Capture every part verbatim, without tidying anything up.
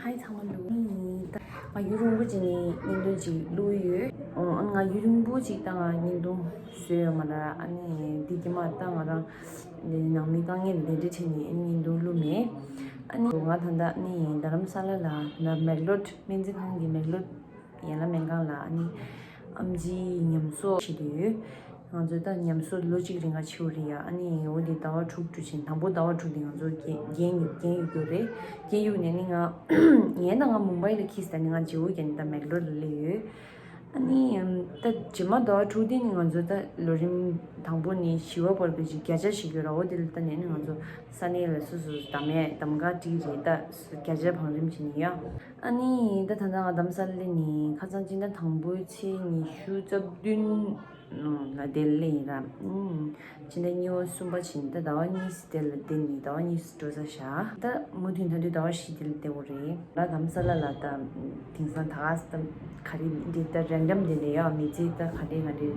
ཧའི་ཚང་མ་ལོ། ད་ང་ཡུན་རིང་པོ་ཅིག་ནས་བརྙན་ཐུང་ཅིག་བླུགས་ཡོད། ཨོ་ཨ་ང་ཡུན་རིང་པོ་ཅིག་ད་ང་བརྙན་ཐུང་བཟོས་ཡོད་མ་རེད། ཨ་ནི་འདི་གི་མ་ད་ང་རང་ནང་མི་དཀའ་ངལ་ལས་འབྲས་ཁྲིད་ནས་བརྙན་ཐུང་བླུགས་མེད། ཨ་ནི་ང་ད་ལྟ་ནི་རྡ་རམ་ས་ལ་ལ་ད་མེག་ལོར་སྨན་རྩིས་ཁང་གི་མེག་ལོར་ཡན་ལ་སྨན་ཁང་ལ་ཨ་ནི་ཨམ་ཆིའི་ཉམས་གསོ་བྱེད་དུ་ཡོད། ང་ཚོ་ད་ཉམས་གསོ་ལོ་གཅིག་རིང་ག་བྱེད་རེད་ཡ། ཨ་ནི་འོ་དེ་ཟླ་བ་དྲུག་དྲུག་ཅིག་དང་པོ་ཟླ་བ་དྲུག་དེ་ང་ཚོ་རྒན་རྒན་ཡུག་རྒན་ཡུག་རྒྱུ་རེད། རྒན་ཡུག་ནས་ནི་ང་ངའི་ནང་ང་མུམ་བྷའི་ལ་ཁིས་ད་ནི་ང་རྗེ་བོ་རྒན་ད་མེག་ལོར་ལ་སླེབས་ཡོད། ཨ་ནི་ད་རྗེས་མ་ཟླ་བ་དྲུག་དེ་ནི་ང་ཚོ་ད་ལོ་རིམ་དང་པོ་ནས་བཞི་བ་བར་གྱི་བརྒྱ་ཆ་ཞིག་ཡོད་ར། འོ་དེ་ལ་ད་ནས་ནི་ང་ཚོ་ས་གནས་ལ་སོ་སོ་གདམ་ཡས་གདམ་ག་སྤྲད་རེད། ད་བརྒྱ་ཆ་བང་རིམ་བྱེད་ནི་ཡ། ཨ་ནི་ད་ད་ལྟ་ང་རྡ་རམ་ས་ལ་ནི་ཁ་སང་སྤྱི་ཟླ་དང་པོའི་ཚེས་ཉི་ཤུ་རྩ་བདུན་ལ་དེ་ལ་ཡིན་ར། ཨུམ། ཕྱི་ཟླ་གཉིས་པ་གསུམ་པ་ཕྱིན་ད་ཟླ་བ་གཉིས་དེ་ལ་དེ་ནི་ཟླ་བ་གཉིས་འགྲོ་ས་བཞག་ད་མུ་མཐུད་ད་དུས་ཟླ་བ་བཞི་དེ་ལ་བསྡད་དགོས་རེད། ང་རྡ་རམ་ས་ལ་ལ་ད་དེང་སང་ད་ག་ས་ད་ག་རེ་འདི་ད་རན་ཌམ་དེ་ལས་ཡོད་མི་ཚེ་ད་ག་འདྲས་ག་འདྲས་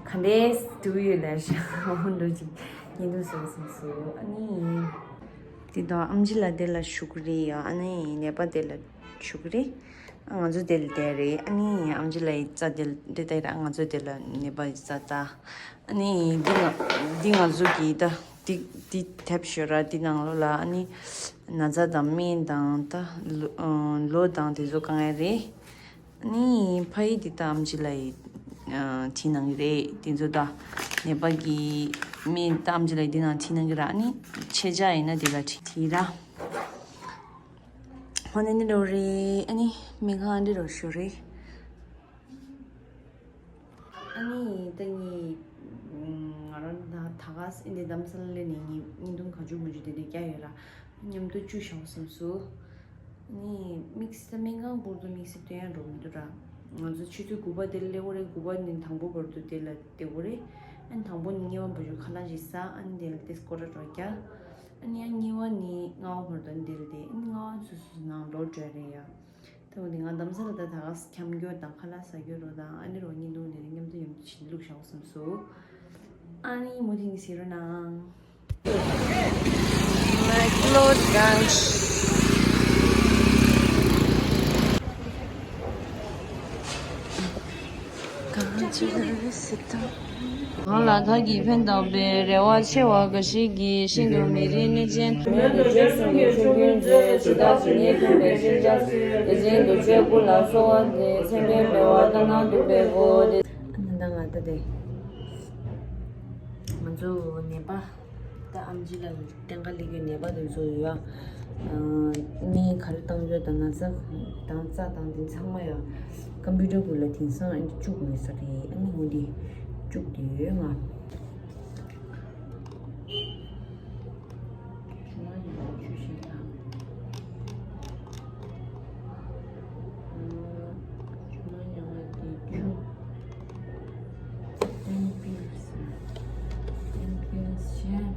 ག་འདྲས་འགྲོ་ཡོད་ལ་ཤག་འགྲོ་ཅིག་བརྙན་ཐུང་བཟོ་བཟུང་སོང་། ཨ་ནི་དེ་དང་ཨམ་ཆི་ལ་དེ་ལ་ཞུ་གི་རེད་ཡ། ཨ་ནི་ནད་པ་དེ་ལ་ཞུ་གི་རེད། ང་ཚོ་དེ་ལ་བསྡད་རེད། ཨ་ནི་ཨམ་ཆི་ལ་ཡི་རྩ་དེ་ལ་འདི་ལྟ་ཡི་ར། ང་ཚོ་དེ་ལ་ནད་པ་ཡི་རྩ་ལྟ། ཨ་ནི་འདི་ང་འདི་ང་ཚོ་གི་ད་འདི་འདི་དེབ་ཤོད་ར། འདི་ནང་ལོགས་ལ་ཨ་ནི་ན་ཚ་དང་སྨན་དང་ད་ལོ་ལོ་དང་དེ་ཚོ་གང་ཡ་རེད། ཨ་ནི་ཕ་ཡི་འདི་ད་ཨམ་ཆི་ལ་ཡི་ཨ་བྲིས་གནང་གི་རེད། དེ་ཚོ་ད་ནད་པ་གི་སྨན་ད་ཨམ་ཆི་ལ་ཡི་འདི་ནང་བྲིས་གནང་གི་ར། ཨ་ནི་ཆེད་བྱ་ཡིན་ན་དེ་ལ་བྲིས་བྲིས་ར། ཧོ་ནི་འདི་རོ་རེད། ཨ་ནི་མི་ཁང་འདི་རོ་ཞོ་རེད། ཨ་ནི་ད་ངས་ང་རང་ད་ད་ག་ས་འདི་རྡ་རམ་ས་ལ་ནས་ངས་བརྙན་ཐུང་ག་ཅུ་མ་ཅུ་དེ་འདྲ་བརྒྱབ་ཡོད་ར། མཉམ་དུ་བཅུ་བཞག་བསམ་སོང་། ཨ་ནི་དམིགས་བསལ་སྨན་ཁང་བར་དུ་དམིགས་བསལ་སྟོན་ཡ་འགྲོ་མི་འདུག་ར། ང་ཚོ་ཆུ་ཚོད་དགུ་པ་དེ་ལ་སླེབས་དགོས་རེད། དགུ་པ་ནས་དང་པོ་བར་དུ་དེ་ལ་བསྡད་དགོས་རེད། ཨ་ནི་དང་པོ་ནས་གཉིས་པ་བར་དུ་ཁ་ལག་ཅིག་ཟ། ཨ་ནི་དེ་ལ་ཏོག་ཙམ་སྐོར་ར་འགྲོ་རྒྱག་ཨ་ནི་ཡང་གཉིས་པ་ནས་ལྔ་པ་བར་དུ་ཨ་ནི་དེ་ལ་བསྡད། ཨ་ནི་ལྔ་པ་སོ་སོ་ནང་ལོག་འགྲོ་རེད་ཡ། ད་འོ་དེ་ང་རྡ་རམ་ས་ལ་ད་ད་ག་ས་འཁྱམ་རྒྱུ་དང་ཁ་ལག་ཟ་རྒྱུ་རོ་དང་ཨ་ནི་རོ་གཉིས་འདུག་ནས་མཉམ་དུ་མཉམ་དུ་བྱིན་བླུགས་བཞག་བསམ་སོང་། ཨ་ནི་མུ་མཐུད་ནས་གཟིགས་རོགས་གནང་། མེག་ལོར་གང་གང་ཅི་རེད་ཟེར་ད། གང་ལ་ཁ་གིས་ཕན་བཏགས་པའི་རེ་བ་ཆེ་བ་འགའ་ཞིག་གིས་ཤིན་ཏུ་མི་རིགས་གནོད་ཅན། མེད་དུ་བྱོལ་སོང་གི་ཆོས་ཀུན་མཛོད། ཇི་ལྟར་ཇི་སྙེད་མཐུན་པའི་ཤེས་བྱ་ཚུལ། དེ་བཞིན་དུ་ཆོས་སྐུ་ལ་གསོལ་བ་འདེབས། མཚན་དཔེའི་འབེལ་བ་ལྟར་སྣང་སྟོང་པའི་སྒོ་སྟེ། ཨ་ནི་ད་ང་ད་དེ་ང་ཚོ་ནད་པ་ད་ཨམ་ཆི་ལ་གཏན་འཁེལ་ལས་ཀྱི་ནད་པ་དེ་ཚོ་ཡོད། ཨ་སྨན་ག་རེ་བཏང་ཡོད་དང་ན་ཚ་དང་རྩ་དང་དེ་ཚང་མ་ཡོད། ཀམ་པུ་ཊར་བུ་ལ་དེང་སང་ཨ་ནི་བཅུག་དགོས་ས་རེད། ཨ་ནི་འོ་དེ་བཅུག་དེ་ཡོད་ང་། ཆུ་མ་ཉུང་བ་ཆུ་ཞིག་དང་། ཆུ་མ་ཉུང་བ་དེ་ཆུ། Pain pills. Pain pills བྱས།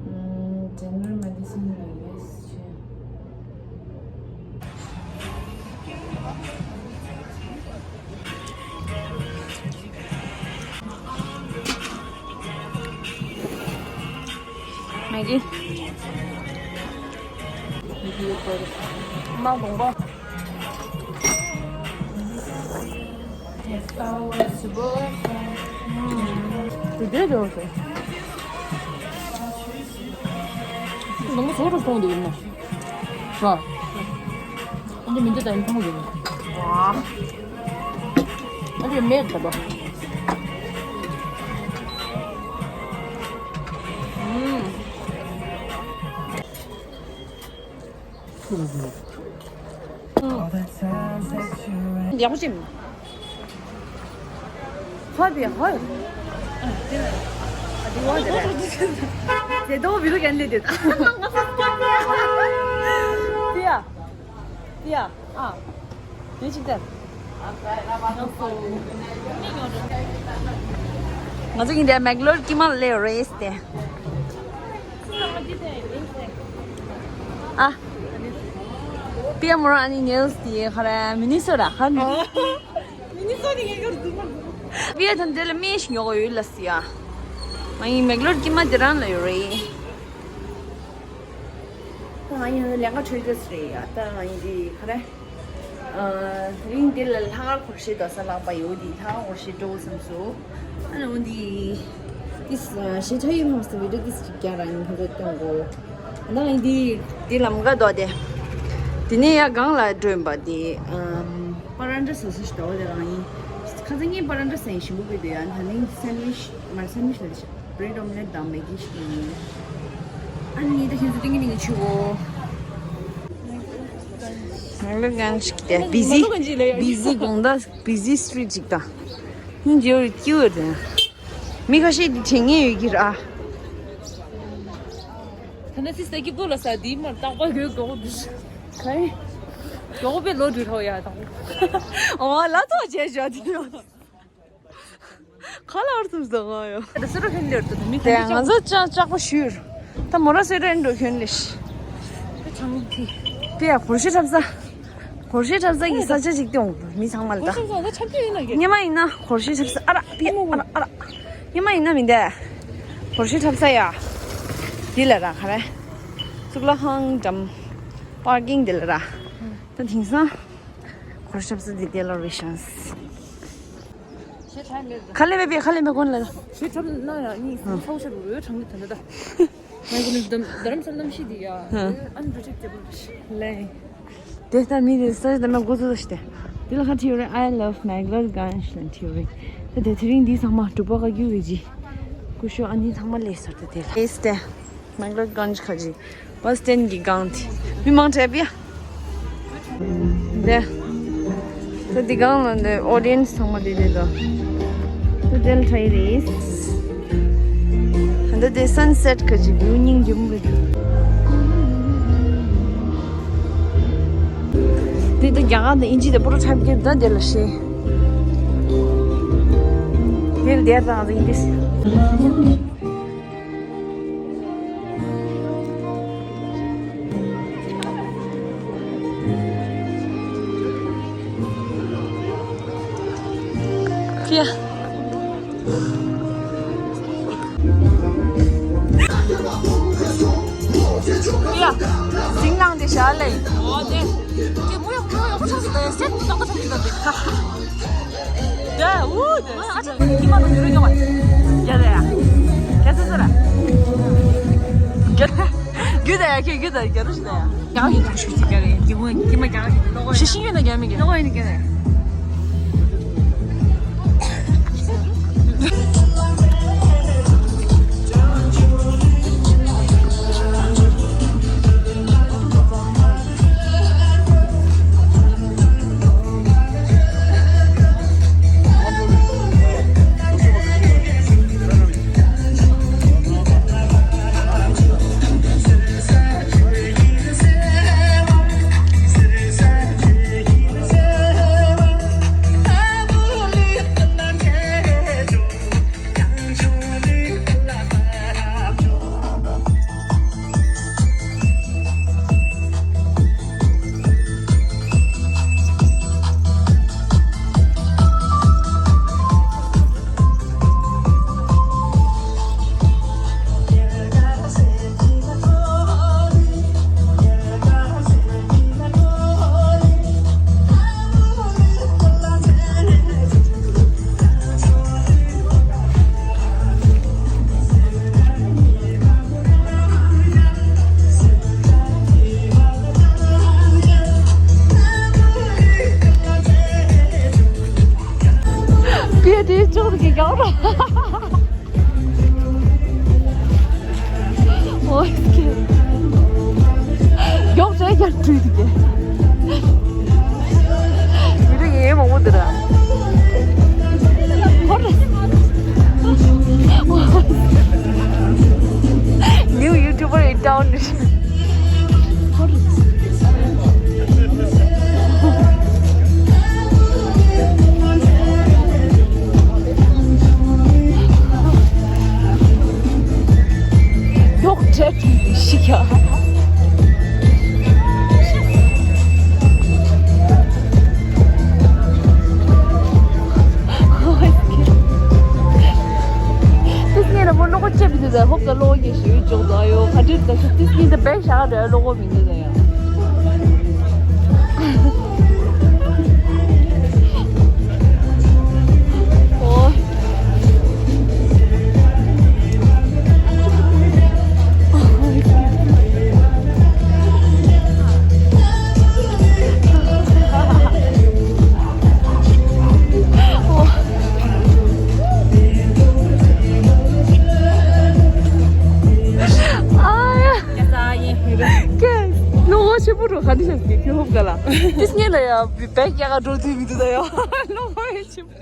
ཨམ། General medicine ལ་yes བྱས། མེ་གི། མ་བོང་པ། དེ་འདྲ་འདྲ་བ་ཟེར། ནང་མ་བཟོ་རུ་གཏོང་འདུག་ཡིན་ན། ཧ། ཨ་འདི་མི་འདི་དང་མཐོང་ཡོད། ཨ་འདི་མེད་ད་པ། ཡག་པོ་ཅིག་ཧོ་བི་ཧོ། དེ་དོ་བི་རུ་གན་ལེ་དེ། དེ་ཡ། དེ་ཡ། ཨ། དེ་ཅིག་དེ། ང་ཚོ་གིན་དེ་མེག་ལོར་དཀྱིལ་མ་ལ་སླེབས་རེད་དེ། ཨ། པིའ་མོ་རང་ཨ་ནི་ནེལ་སི་དེ་ཁ་ར་མི་ནི་སོ་ར་ཁ་ནི། མི་ནི་སོ་ནི་ངེས་ཀྱི་རུ་དུ་མ་རུ། པིའ་ཐོན་དེ་ལ་མི་ཞིག་ཉོ་གི་ཡོད་ལ་སི་ཡ། ང་ཡིན་མེག་ལོར་དཀྱིལ་མ་དེ་རང་ལ་ཡོད་རེད། ང་ཡིན་ལས་ཀ་འཕྲོད་རྒྱུ་རེད་ཡ། ད་ང་ཡིན་དེ་ག་རེ། ཨ། དེ་རིང་འདི་ལ་ལྷག་དཀར་སྒོར་གཞས་འདོན་ས་ལགས་པ་ཡོད་དེ། ལྷག་དཀར་སྒོར་གཞས་འགྲོ་བསམ་སོང་། ཨ་ནི་འོ་འདི། འདི་གཞས་ཁྲ་ཡིག་ཧམ་སི་བི་ཌི་ཡོ་འདི་ཅིག་རྒྱག་རང་ཡིན་ཁོ་ཚོ་སྟོན་གོ། ཨ་ནི་ང་ཡིན་དེ་འདི་ལམ་ཀ་འདོགས་ཏེ། དེ་ནས་ཡ་སྒང་ལ་འགྲོ་ཡིན་པ་དེ། ཨམ། པ་རན་ཏྲ་ཟ་ས་ཞིག་འདུག་དེ་རང་ཡིན། ཁ་སང་ངས་པ་རན་ཏྲ་ཟ་ཡིན་ཞིམ་པོ་འདུག་ཡ། ད་ནི་སན་ཝིཆ་མར་སན་ཝིཆ་ལ་བྲེད་ཨོམ་ལེཊ་དང་མེ་གི་ཞིག་ཡིན། ཨ་ནི་ད་ཁྱེད་ཚོ་ཏིང་ངེ་ཏིང་ངེ་མཆོད་གོ། མ་ལོ་གན་ཞིག་དེ་བི་ཟི། བི་ཟི་དགོང་དག་བི་ཟི་སི་ཊི་རིཊ་ཅིག་དང་། ཡིན་ཇེ་ཡོར་ཀྱུ་ཡོད་དེ། མི་ཁ་ཤས་འདི་དྲན་ངེས་ཡོད་ཀྱི་ར། ད་ནི་སི་སྟེ་ཀི་ཀོ་ལ་ས་དེའི་མར་རྟག་པར་གོས་མགྱོགས་པོ་འདུག་ག་ཡིན། མགྱོགས་པོ་པའི་ལོ་འགྲོ་ཧྲོ་ཡ་དང་། ཨོ་ལ་ཐོ་བྱས་བཞག་དེ་ཡོད། ཁ་ལ་ཨར་ཐུབ་ཟ་ག་ཡོད། ད་སེ་རོ་ཁན་ལེར་དུ་མི་དེ་ཁན་ང་ཚོ་ཅག་ཅག་པོ་ཞུར། ད་མོ་ར་སེ་རོ་ཨེན་འགྲོ་ཁན་ལེ་ཤི། ད་ཆང་ཐི། དེ་ཡ་སྒོར་གཞས་འཁྲབ་ས། སྒོར་གཞས་འཁྲབ་ས་གི་ས་ཆ་ཅིག་སྟེ་འོང་། མི་ཚང་མ་ལ་ད། སྒོར་གཞས་འཁྲབ་ས་ཆ་ཁྱོད་ཡིན་ན་གི། སྔོན་མ་ཡིན་ན་སྒོར་གཞས་འཁྲབ་ས་ཨ་ར་པི་ཨ་ར་ཨ་ར། སྔོན་མ་ཡིན་ན་མི་འདས། སྒོར་གཞས་འཁྲབ་ས་ཡ། འདི་ལ་ར་ག་རེ། གཙུག་ལག་ཁང་འགྲམ། པར་ཀིང་འདི་ལ་ར། ད་དེང་སང་། སྒོར་གཞས་འཁྲབ་ས་འདི་དེ་ལོར་བི་ཤང་། ཁ་ལེ་མེ་བི་ཁ་ལེ་མེ་གོན་ལ། ཞེ་ཁྲབ་ན་ཡ་གཉིས་སུ་ཚོགས་ཤར་རུ་གྲང་གི་དོན་ད། ང་ཀུན་དམ་དྷ་རམ་ས་ལམ་ཤི་དི་ཡ། ཨན་པྲོ་ཊེག་ཊེ་བལ་རེད། ལེ། དེ་ལྟར་མི་དེ་ས་ད་ན་འགོ་ཚུགས་ཤི་དེ། དེ་ལ་ཁ་ཐི་ཡོ་རེ། I love Magalurganj ལ་ཐི་ཡོ་རེ། ད་དེ་དེ་རིང་འདི་ཚང་མ་གྲུ་པ་ག་རྒྱུ་བེ་ཇི། ཀུ་ཤོ་ཨ་ནི་ཚང་མ་ལས་སར་ད་དེ་ལ། ལས་ཏེ། མེག་ལོར་གན་ཇི་ཁ་ཇི། བྷ་སི་སི་ཊེན་གྱི་སྒང་དེ། མི་མང་དྲགས་པས། དེ། ད་འདི་སྒང་ལ་འདི་ཨོ་ཌི་ཡན་སི་ཚང་མ་དེ་དེ་དང་། ད་དེ་ལ་ཁྲ་ཡི་རེད། ད་དེ་སན་སེ་ཊི་ཁ་ཇི་བིའུ་སྙིང་རྗེ་མོ་རེད། དེ་ད་རྒྱ་གར་དང་དབྱིན་ཇི་དེ་པོ་རོ་ཁྲབ་ཀྱི་ད་དེ་ལ་ཤེས། དེ་ལ་དེ་དང་དེ་འདི། ཀྱེ། ཀྱེ། ཟིང་ནང་དེ་ཞག་ལས། འོ་དེ། ཀྱེ་མོ་ཡག་མོ་ཡག་པོ་ཆགས་ཀྱི་འདུག་སེམས་ཏག་ཏག་ཆགས་ཀྱི་འདུག་དེ། ཡ་ཨུ་དེ། ཨ་ཅག་ཁྱི་མ་དང་ཡུ་རུ་ཡོང་བ། ཡ་རེད་ཡ། ཁྱེད་ཚོ་ཚོ་ར། རྒྱུ་དང་ཡ་ཁྱེད་རྒྱུ་དང་རྒྱ་རུ་ཞིག་དང་ཡ། རྒྱ་ཡིན་ཐག་ཞུ་ཅིག་རྒྱ་རེད། རྒྱུ་མ་རྒྱ་མི་རྒྱ་ལོག་ཤི་ཤི་ཡོད་ན་རྒྱ་མི་རྒྱ་ལོག་ཡིན་རྒྱ་རེད། པི་ཡ་དེ་ཅོག་གི་གང་ར། ཨོ་ཁེ། མགྱོགས་བྱས་ཀྱང་བྲུས་འདུག་གས། མི་འདུག་ཡེ་མང་པོ་འདུག་ར། ཧོ་རེ། New YouTuber in town. ཡོག་ཏྲེ་ཤི་ཁ། ཏིས་ནི་ལ་མོ་ལོག་ཅེ་བི་དུ་ད་ཧོབ་ད་ལོག་གི་ཞུ་ཅོག་ད་ཡོ་ཁ་ཏིས་ད་ཤུ་ཏིས་ནི་ད། ཞག་རེ་ལོ་གོ་མི་འདུག་ད་ཡང་། ཨོ། ཀྱེ། ལོ་ངོ་ཆེན་པོ་རུ་ག་འདི་ཤག་གི་ཁྱོད་ཧོབ་ག་ལ། ཏིས་ངེ་ལ་ཡ་བེག་ཡ་ག་འགྲོ་དུས་མི་འདུག་ད་ཡ། ལོ་ངོ་ཡ་ཆེན་པོ།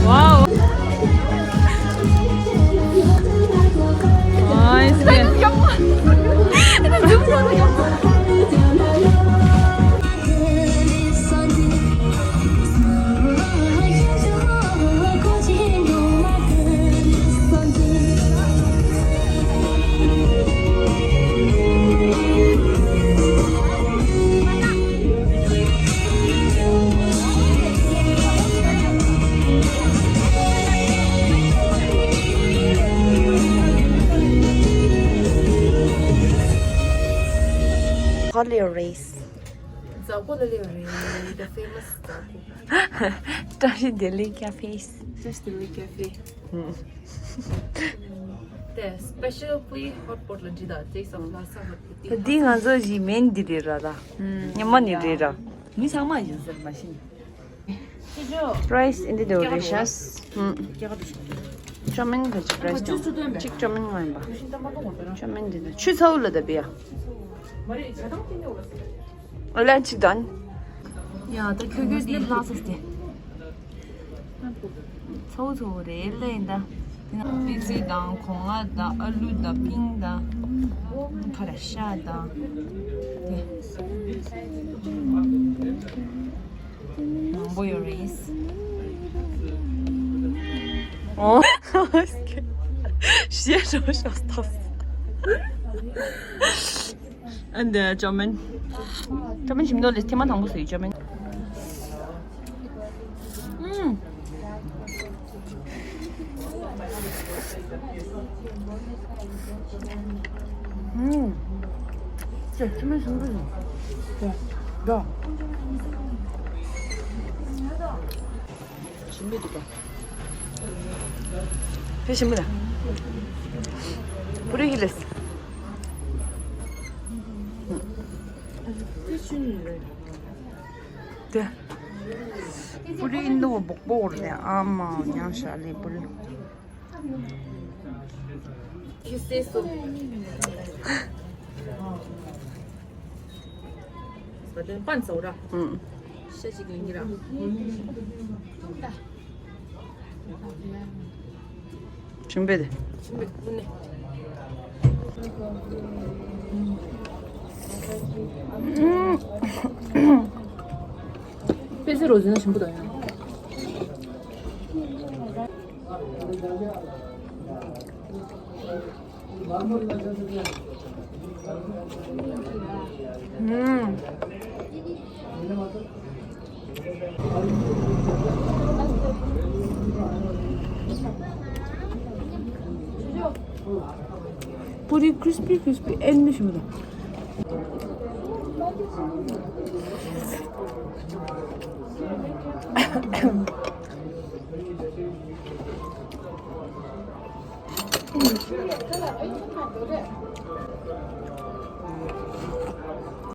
Wow. Nice. What a race. Zako le le re, the famous Zako. Tashi Delhi Cafe. Fresh Delhi Cafe. Hmm. The special play hot pot la jida, taste of Lhasa hot pot. Di nga zo ji men di re ra da. Hmm. Nya man ni re ra. Mi sa ma ji zer ma shin. Price in the delicious. Hmm. Chomin the price. Chik chomin ma ba. Chomin di. Chu sau la da bia. Ola chik dan. ཡ་ད་ཁྱོད་ཁྱོད་འདི་ལྷག་ས་སྟེ། ཚོ་ཚོ་རེད་ལེ་ད། དེ་ན་པི་ཙི་དང་གོང་ང་དང་ཨ་ལུ་དང་པིང་དང་། ཁ་ར་ཤ་དང་། དེ། མང་པོ་ཡོད་རེད། ཨོ། ཞེས་རོ་ཤོག་ཐོག་ཨ་འདི་ཅོ་མིན། ཅོ་མིན་ཞིམ་མདོག་ལས་ཐེངས་མ་དང་པོ་ཟོས་ཅོ་མིན། ཨུམ། ཨུམ། ཅོ་མིན་ཞིམ་པོ་ཞིམ། ཅོ། ཞིམ་པོ་འདུག་ག་དེ་ཞིམ་པོ་ལ། པུ་རི་ཧི་ལེས། དེ། པུ་རི་ཨིན་དུ་བོག་པོ་བོར་ནས་ཨ་མ་ཉང་ཤ་ལི་པུ་རི། You say so. But then pan saura. ཨུམ། ཤ་ཞིག་ཡིན་གྱི་ར། ཞིམ་པས་དེ། ཞིམ་པས་དེ་ནི། ཨུམ། པེ་ཙེ་རོ་ཟིན་ན་ཞིམ་པོ་དང་ཡང་། ཨུམ། པུ་རི་crispy crispy ཨེ་ནི་ཞིམ་པོ་དང་།